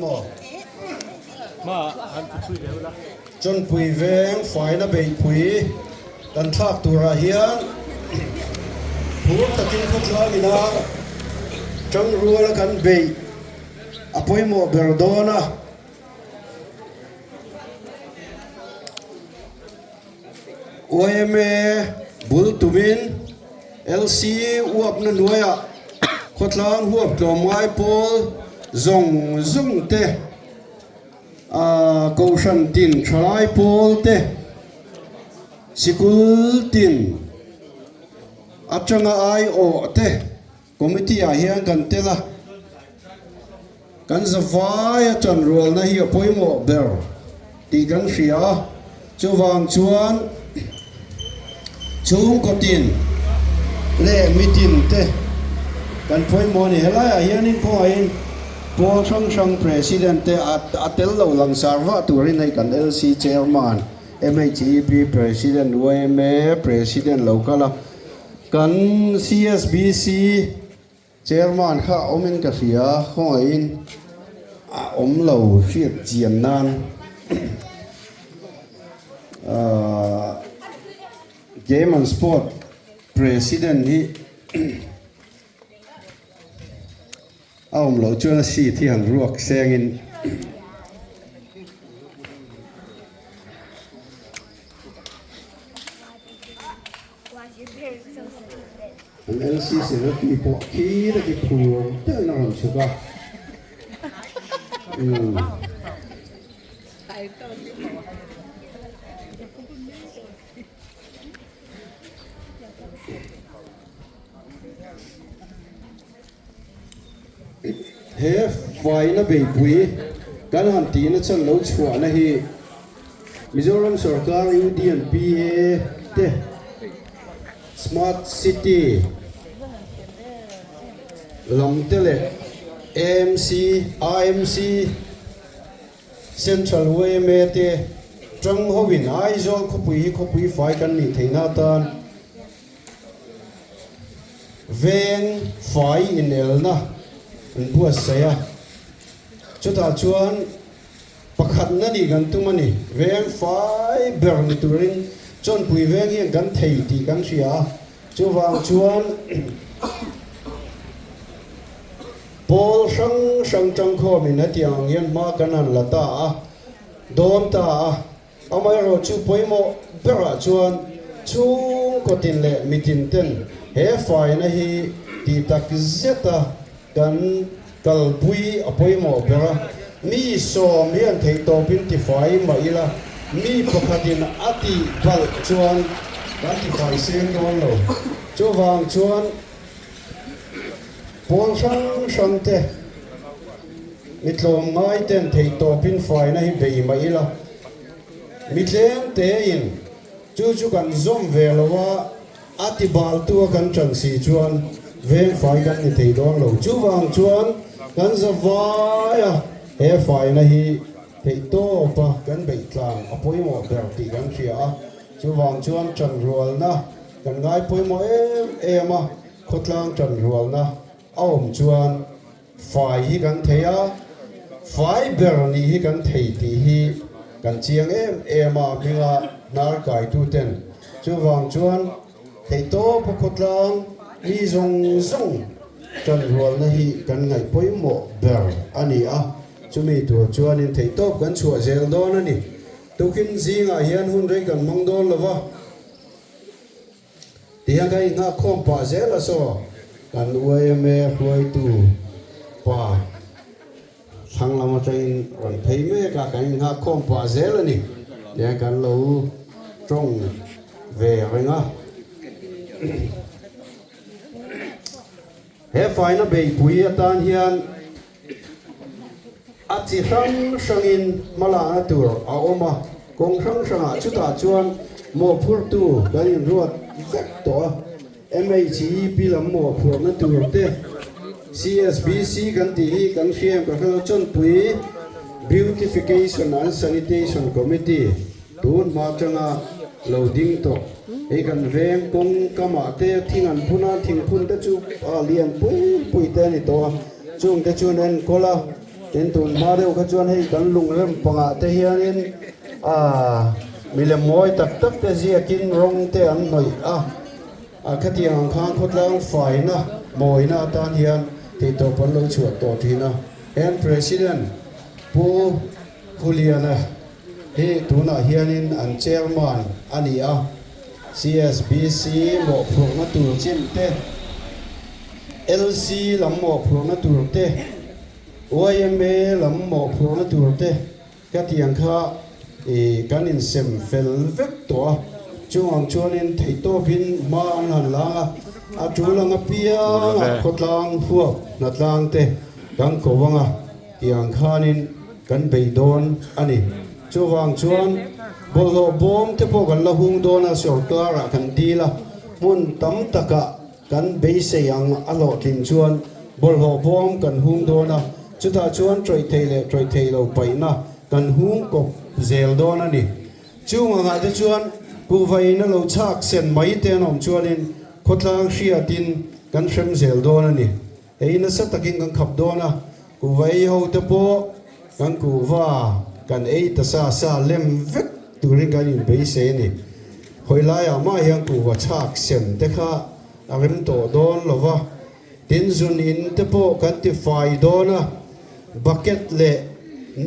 maw? Chawnpui veng faina beihpui kan thlak turah hian phur takin khawtlang ina tangruala kan beih a pawimawh ber dawn a. Yma bul tumin LC uapna hnuaiah khawtlang huap tlawmngai pawl zawng zawng te, Kohhran tin thalai pawl te, sikul tin atanga aiawh te committee ah hian kan tel a, kan zavaia chanrualna hi a pawimawh ber tih kan hria a, chuvang chuan chhungkaw tin leh mitin te kan pawimawh a ni. Helaiah hianin khawngaihin pawl hrang hrang President te a tel lo langsar vah turin hei kan LC Chairman, MHEP President, yma President lo kal a, kan CSBC Chairman kha awmin ka hria, khawngaihin a awm lo hriat chian nan Game and Sport President hi a awm loh chuan a seat hi han ruak sengin An LC Secretary pawh khi ta khi phur deuhin a rawn chhuk a. Umm. He faina beipui kan han tihna chan lo chhuahna hi Mizoram sorkar UDNPA te Smart City lam te leh AMC, AMC, Central yma te tang hoin Aizawl khawpui hi khawpui fai kan nih theihna atan Veng fai inelna an buatsaih a, chutah chuan pakhatna nih kan tum a ni. Veng fai ber ni turin Chawnpui veng hian kan thei tih kan hria a, chuvang chuan pawl hrang hrang tangkhawmin hetiang ang hian hma kan han la ta a, dawn ta a. Amaherawh chu pawimawh berah chuan chhungkaw tin leh mitin ten he faina hi tih tak zeta kan kalpui a pawimawh ber a. Mi sawm hian theihtawpin tifai mah ila, mi pakhatin a tih palh chuan kan tifai seng dawn lo. Chuvang chuan pawl hrang hrang te, Mi tlawmngai ten theihtawpin faina hi bei mah ila, mi tlem tein chu chu kan zawm ve lo a, a ti baltu a kan ṭan si chuan veng fai kan ni thei dawn lo. Chuvang chuan kan za vai a, he faina hi theihtawpa kan beih tlang a pawimawh ber tih kan hria a, chuvang chuan ṭanrualna kan ngai pawimawh em em a, khawtlang ṭanrualna a awm chuan Fai hi kan thei a, fai ber nih hi kan thei tih hi kan chiang em em a, hminga hnar kaituten. Chuvang chuan theihtawpa khawtlang mi zawng zawng tanrualna hi kan ngaih pawimawh ber a ni a, chumi tur chuanin theihtawp kan chhuah zel dawn a ni. Tukin zingah hian hun rei kan hmang dawn lo va. Tihian kan inghahkhawm pah zel a saw kan yma hruaitu pa thlang lam atangin rawn phei mek a, kan inghahkhawm pah zel a ni. Tihian kan lo tawng ve reng a. He faina beihpui atan hian A chi hrang hrangin hmalakna tur a awm a, kawng hrang hrangah chutah chuan mawhphurtu kan inruat vek tawh a, MHEP lam mawhphurhna tur te, CSBC kan tih hi kan hriam ka hrelo Chawnpui Beautification and Sanitation Committee tun hma atanga lo ding tawh. Hei kan veng kawng kamah te thing an phun a, thingphun te chu lian pui pui te a ni tawh a. Chungte chuan a enkawl a, Tin, tun hma deuh kha chuan hei kan lungrem pangah te hianin aaa milem mawi tak tak te ziakin rawng te an hnawih a, a khatiang ang khan khawtlang faina mawina atan hian theihtawp an lo chhuah tawh thin a. Hen President Pu Khuliana hi tunah hianin an Chairman a ni a, CSBC mawhphurhna tur chin te, LC lam mawhphurhna tur te, yma lam mawhphurhna tur te ka tiang kha ih kan insem fel vek tawh a, chung ang chuanin theihtawpin hma an han lang a, a tul ang apianga khawtlang huap hnatlang te kan ko ang a. Tiang khanin kan bei dawn a ni. Chuvang chuan bawlhhlawh bawm te pawh kan la hung dawn a, sorkarah kan dil a, hmun tam takah kan beisei ang a hlawhtlin chuan bawlhhlawh bawm kan hung dawn a, chutah chuan tawih thei leh tawih thei lo paihna kan hung kawp zel dawn a ni. Chung angah te chuan kuhva in a lo chhak sen mai te an awm chuanin khawtlang hriatin kan hrem zel dawn a ni. Hei nasa takin kan khap dawn a, kuhva ei ho te pawh kan kuhva kan ei ta sa sa lem vek turin kan inbeisei a ni. Hawi laiah mah hian kuhva chhak sem te kha a rem tawh dawn lo va, tin zun in te pawh kan ti fai dawn a, bucket leh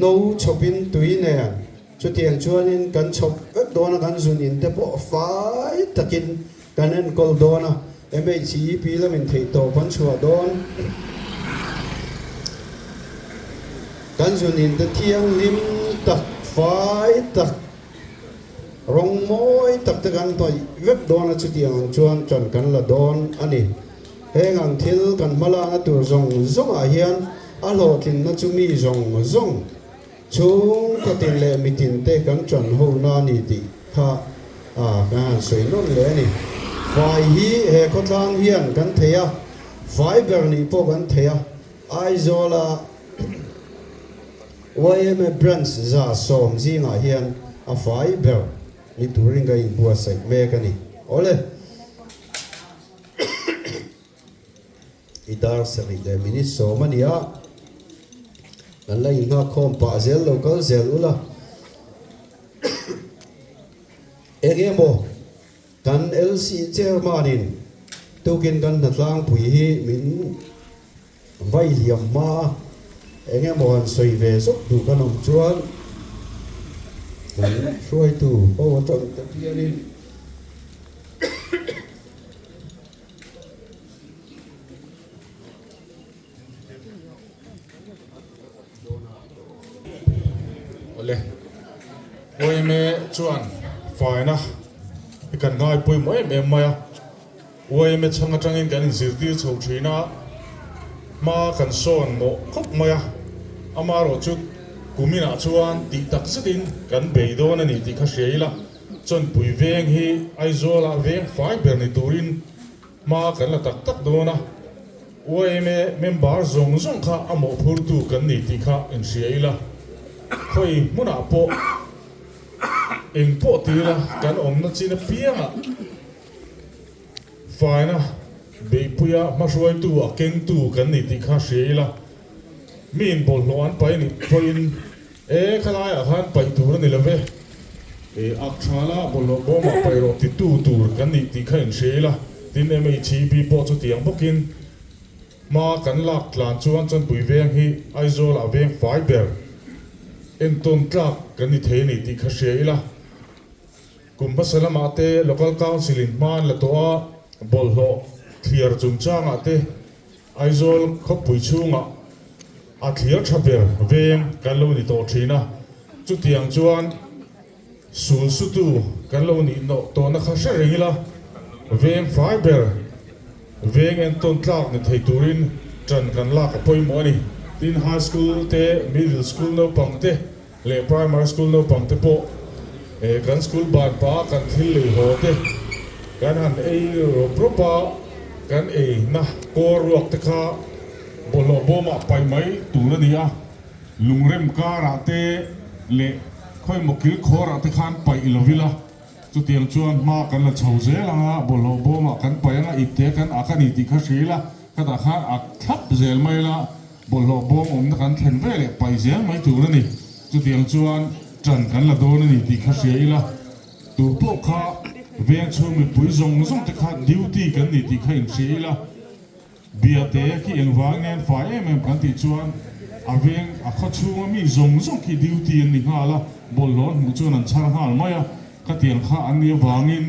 no chhawpin tui nen chutiang chuanin kan chhawp vek dawn a, kan zun in te pawh fai takin kan enkawl dawn a. MHEP lamin theihtawp an chhuah dawn. Kan zunin te thianghlim tak, fai tak, rawng mawi tak te kan hnawih vek dawn a, chutiang ang chuan ṭan kan la dawn a ni. Heng ang thil kan hmalakna tur zawng zawngah hian a hlawhtlinna chu mi zawng zawng Chhungkhatin leh mitinte kan ṭan ho na ni tih kha kan han sawi nawn leh a ni. Fai hi he khawtlang hian kan thei a, fai ber nih pawh kan thei a. Aizawla yma Branch 110 zingah hian a fai ber ni turin ka inbuatsaih mek a ni. Awle. I dar sarih leh minute 10 a ni a, kan la inghak khawm pah zel lo kal zel ula. Eng emaw kan LC Chairman in tukin kan hnatlangpui hi min vai hliam hma a, eng emaw han sawi ve zawk duh kan awm chuan kan hruaitu ho atang te hianin Awle, yma chuan faina hi kan ngai pawimawh em em mai a, yma chhang atangin kan inzirtir chho thin a, hma kan sawn mawh khawp mai a, amaherawhchu kuminah chuan tih tak zetin kan bei dawn a ni tih kha hria ila. Chawnpui veng hi Aizawlah veng fai ber ni turin hma kan la tak tak dawn a, yma member zawng zawng kha a mawhphurtu kan ni tih kha inhria ila, khawi hmunah pawh eng pawh ti ila kan awmna chin apiangah faina beihpuia hmahruaitu a kengtu kan ni tih kha hria ila, miin bawlhhlawh an paih nih pawhin E, khalaiah khan paih tur a ni lo ve. E, ak tha la, bawlhhlawh bawmah paih rawh titu tur kan nih tih kha inhria ila, tin MHEP pawh chutiang bawkin hma kan lak tlan chuan Chanpui veng hi Aizawlah veng fai ber entawn tlak kan ni thei a ni tih kha hria ila. Kum hmasa lamah te Local Council in hma an la tawh a, bawlhhlawh thliar chungchangah te Aizawl khawpui chhungah a thlir tha ber veng kan lo ni tawh thin a, chutiang chuan sul sutu kan lo nih nawh tawhna kha hre reng ila, veng fai ber veng entawn tlak ni thei turin ṭan kan lak a pawimawh a ni. Tin, High School te, Middle School naupang te leh Primary School naupang te pawh kan school ban pah a kan thil lei haw te kan han ei rawp rawp a, kan eina kaw ruak te kha bawlhhlawh bawmah paih mai tur a ni a, lungrem karah te leh khawimaw kil khawrah te khan paih lo ila, chutiang chuan hma kan la chho zel ang a, bawlhhlawh bawmah kan paih ang a, ipte kan ak a ni tih kha hria ila, khatah khan ak thlap zel mai ila. Bawlhhlawh bawm awmna kan thlen ve leh pai zel mai tur a ni. Chutiang chuan ṭan kan la dawn a ni tih kha hria ila, tu pawh kha veng chhung mipui zawng zawng te kha duty kan ni tih kha inhria ila, Biate khi engvang nge an fai em em kan tih chuan a veng a khaw chhunga mi zawng zawng khi duty an ni nghal a, bawlhhlawh an hmuh chuan an chhar nghal mai a, khatiang kha an nih avangin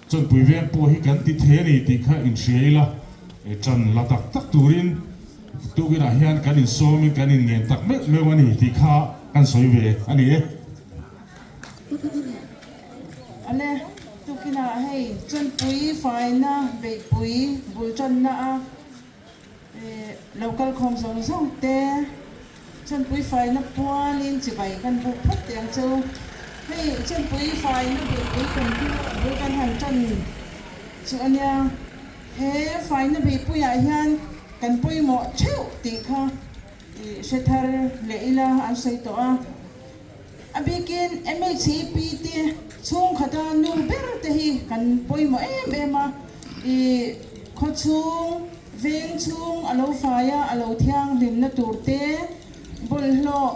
Chawnpui veng pawh hi kan ti thei a ni tih kha inhria ila, ṭan la tak tak turin tukinah hian kan insawmin kan inngen tak meuh meuh a ni tih kha kan sawi ve a ni e. Ale, tukinah hei Chawnpui faina beihpui bul ṭanna a lo kal khawm zawng zawng te Chawnpui faina pualin chibai kan buk phawt teh ang chu. Hei Chawnpui faina beihpui kum chu bul kan han tan chu a nia. He faina beihpuiah hian kan pawimawh theuh tih kha hre thar leh ila an sawi tawh a. A bikin MHEP te chhungkhata nu ber te hi kan pawimawh em em a, i khawchhung, veng chhung a lo fai a, a lo thianghlimna tur te, bawlhhlawh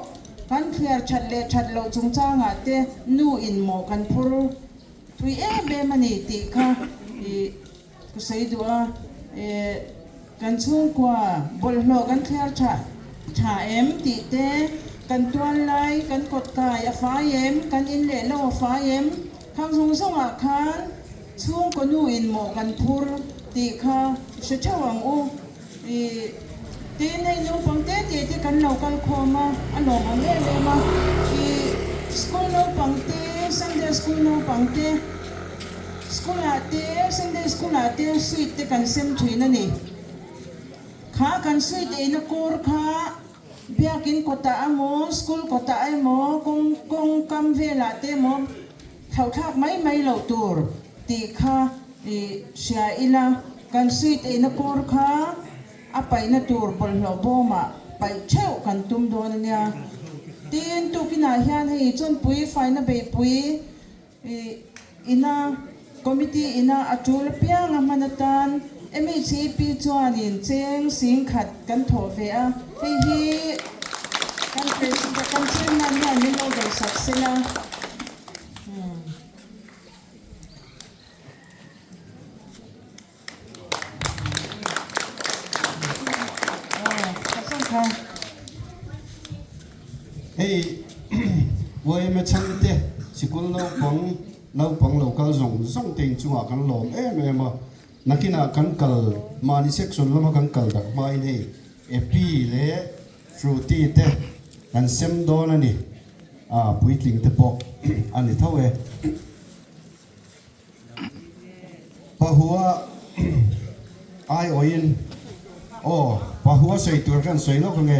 kan thliar that leh that loh chungchangah te nu in mawh kan phur thui em em a ni tih kha i ka sawi duh a, i kan chhungkua bawlhhlawh kan thliar tha tha em tih te, kan tual lai, kan kawt kai a fai em, kan in leh lo a fai em, khang zawng zawngah khan chhungkaw nu in mawh kan phur tih kha hre theuh ang u. I tin hei naupang te te te kan lo kal khawm a, a lawmawm em em a, i school naupang te, Sunday school naupang te, School ah te, Sunday school ah te sweet te kan sem thin a ni. Kha kan sweet eina kawr kha Biakin kawtah emaw, school kawtah emaw, kawng kawng kam velah te emaw thlauhthlak mai mai loh tur tih kha i hria ila, kan sweet eina kawr kha a paihna tur bawlhhlawh bawmah paih theuh kan tum dawn a nia. Tin, tukinah hian hei Chawnpui faina beihpui I ina committee ina a tul apiang a hman atan MHAP chuanin cheng sing khat kan thawh ve a, hei hi kan president kan chairman hian min lo dawhsak sela. Hei YMA chhangte sikul naupang naupang lo kal zawng zawng te inchungah kan lawm em em a, nakinah kan kal mahni section lama kan kal dak hmain hei Epi leh Fruity te kan sem dawn a ni, a puitling te pawh a ni tho e. Pahua aiawhin aw Pahua sawi tur khan sawi lawk ange.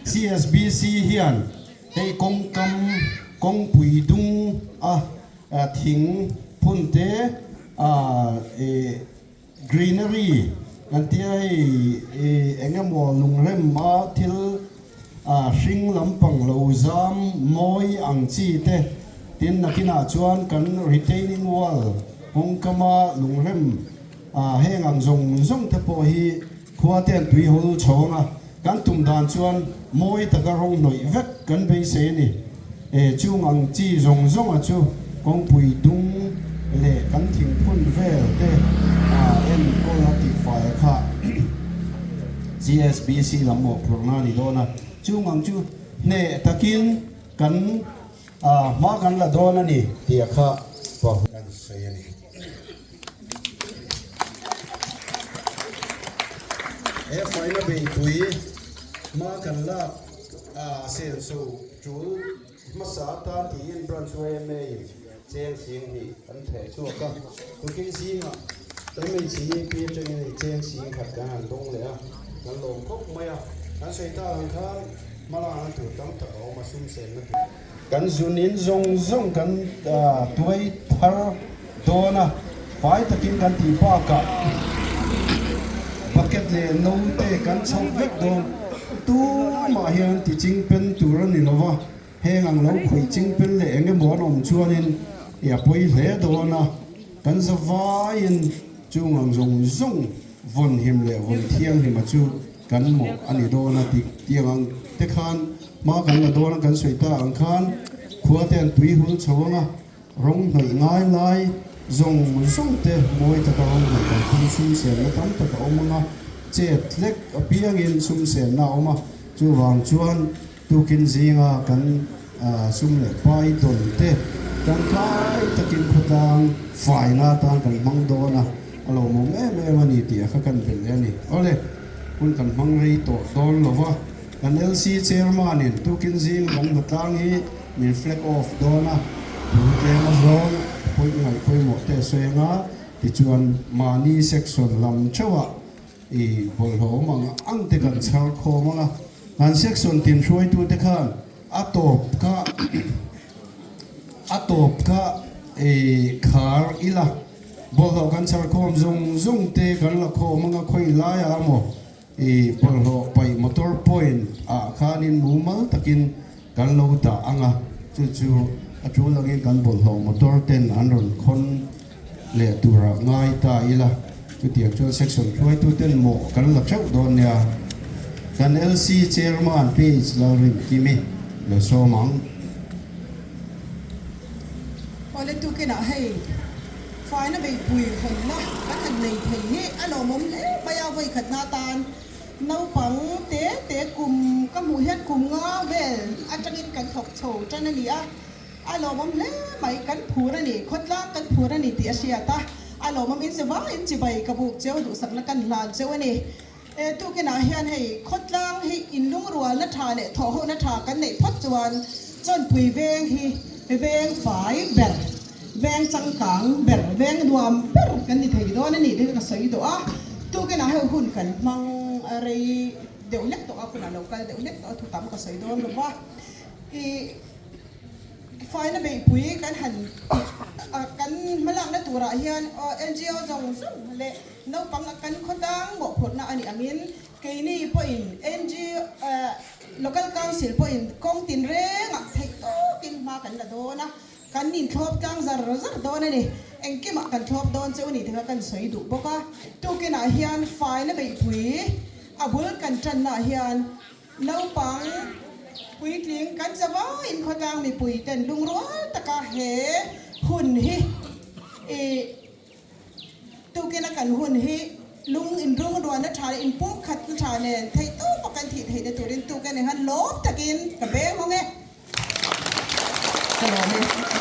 CSBC hian hei kawngkam kawngpui dung a thing phun te greenery kan tia hei eng emaw lungrem a thil hring lampang lo zam mawi ang chi te tin nakinah chuan kan retaining wall kawngkama lungrem heng ang zawng zawng te pawh hi khua te an tui hawl chho ang a, kan tum dan chuan mawi taka rawng hnawih vek kan beisei a ni. Chung ang chi zawng zawnga chu kawngpui dung leh kan thingphun vel te enkawl a tihfai a kha GSBC lam mawhphurhna a ni dawn a, chung ang chu hneh takin kan hma kan la dawn a ni tih a kha kan sawi a ni. He faina beihpui hma kan lak a senso tul hmasa atan tiin Branch yma in cheng sing hnih an theh chhuak a, tukin zingah MHEP atangin hei cheng sing khat kan han dawng leh a, kan lawm khawp mai a, kan sawi tak ang khan hmalakna tur tam tak a awm a, sum senna tur. Kan zunin zawng zawng kan tuai thar dawn a, fai takin kan tih bakah bucket leh no te kan chhoh vek dawn. Tumah hian ti ching pen tur a ni lo va, heng ang lo khawih ching pen leh eng emaw an awm chuanin i a pawi hle dawn a, kan zavaiin chung ang zawng zawng vawn him leh vawn thianghlim a chu. kan mawh a ni dawn a tih tiang ang te khan hma kan la dawn a kan sawi ta ang khan khua te an tui hul chho ang a, rawng hnawih ngai lai zawng zawng te mawi taka rawng hnawih kan tum sum senna tam tak a awm ang a, chet hlek apiangin sum senna a awm a, chuvang chuan Tukin zinga kan sum leh pai dawn te tangkai takin khawtlang faina atan kan hmang dawn a, a lawmawm em em a ni tih a kha kan belh leh a ni. Awle, hun kan hmang rei tawh dawn lo va, kan LC Chairman-in tukin zing kan hnatlang hi min flag off dawn a, thu tlem a zawng pawih ngaih pawimawh te a sawi anga, tichuan mahni section lam theuhah I bawlhhlawh awm ang ang te kan chhar khawm ang a, kan section tin hruaitute khan a tawp kha a tawp kha i khar ila, bawlhhlawh kan chhar khawm zawng zawng te kan la khawm ang a, khawi laiah emaw i bawlhhlawh paih motor point ah khanin mumal takin kan lo dah ang a, chu chu a tul angin kan bawlhhlawh motor ten an rawn khawn leh turah ngai ta ila, chutiang chuan section hruaituten mawh kan la theuh dawn nia. Kan LC Chairman PH Lalrinkimi lo sawm ang. Awle tukinah hei faina beihpui hawnna kan han nei thei hi a lawmawm hle mai a, vawikhatna atan naupang te te kum ka hmuh hian kum nga vel atangin kan thawk chho tan a ni a. A lawmawm hle mai, kan phur a ni, khawtlang kan phur a ni tih a hriat a, a lawmawm in zava in chibai ka buk cheu duhsakna kan hlan cheu a ni. E tukinah hian hei khawtlang hi inlungrualna tha leh thawhhohna tha kan neih phawt chuan Chawnpui veng hi veng fai ber, veng changkang ber, veng nuam ber kan ni thei dawn a ni tih ka sawi duh a, tukinah hei hun kan hmang rei deuh hlek tawh a, hunah lo kal deuh hlek tawh a, thu tam ka sawi dawn lo va. I. Faina beihpui kan han kan hmalakna turah hian NGO zawng zawng leh naupang kan khawtlang mawhphurhna a nih angin keini pawhin NGO Local Council pawhin kawng tinrengah theih tawkin hma kan la dawn a, kan inthlawp tlang zar zar dawn a ni. Engkimah kan thlawp dawn cheu ni tih kha kan sawi duh bawk a. Tukinah hian faina beihpui a bul kan tannaah hian Naupang puitling kan zavaiin khawtlang mipui ten lungrual taka he hun hi i tukina kan hun hi lung inrungrualna tha leh inpumkhatna tha nen theihtawpa kan thih theihna turin tukin enghan lawm takin ka beng hawng e. Ka lawm e.